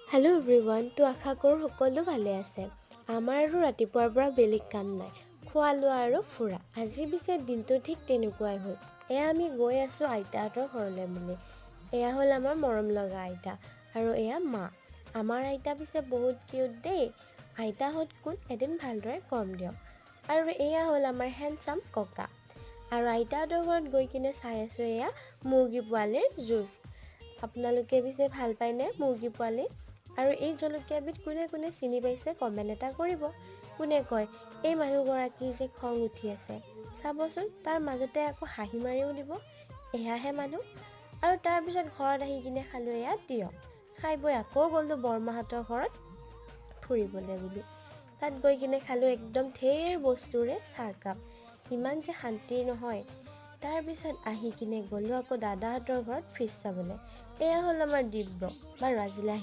Hello' everyone, তো আশা কৰোঁ সকলো ভালে আছে। আমাৰ আৰু ৰাতিপুৱাৰ পৰা বেলেগ কাম নাই, খোৱা লোৱা আৰু ফুৰা। আজি পিছে দিনটো ঠিক তেনেকুৱাই হ'ল। এয়া আমি গৈ আছোঁ আইতাহঁতৰ ঘৰলৈ বুলি। এয়া হ'ল আমাৰ মৰম লগা আইতা আৰু এয়া মা। আমাৰ আইতা পিছে বহুত কিউট দেই। আইতাহঁত কোন এদিন ভালদৰে ক'ম দিয়ক। আৰু এয়া হ'ল আমাৰ হেণ্ডচাম ককা। আৰু আইতাহঁতৰ ঘৰত গৈ কিনে চাই আছোঁ এয়া মুৰ্গী পোৱালিৰ যুঁজ। আপোনালোকে পিছে ভাল পায়নে মুৰ্গী পোৱালি? আৰু এই জলকীয়াবিধ কোনে কোনে চিনি পাইছে কমেণ্ট এটা কৰিব। কোনে কয় এই মানুহগৰাকীৰ যে খং উঠি আছে, চাবচোন তাৰ মাজতে আকৌ হাঁহি মাৰিও দিব। এয়াহে মানুহ। আৰু তাৰপিছত ঘৰত আহি কিনে খালোঁ এয়া তিয়হ। খাই বৈ আকৌ গ'লোঁ বৰমাহঁতৰ ঘৰত ফুৰিবলৈ বুলি। তাত গৈ কিনে খালোঁ একদম ঢেৰ বস্তুৰে চাহকাপ, ইমান যে শান্তি নহয়। তাৰপিছত আহি কিনে গ'লোঁ আকৌ দাদাহঁতৰ ঘৰত ফ্ৰিজ চাবলৈ। এয়া হ'ল আমাৰ দিব্য বা ৰাজিলা।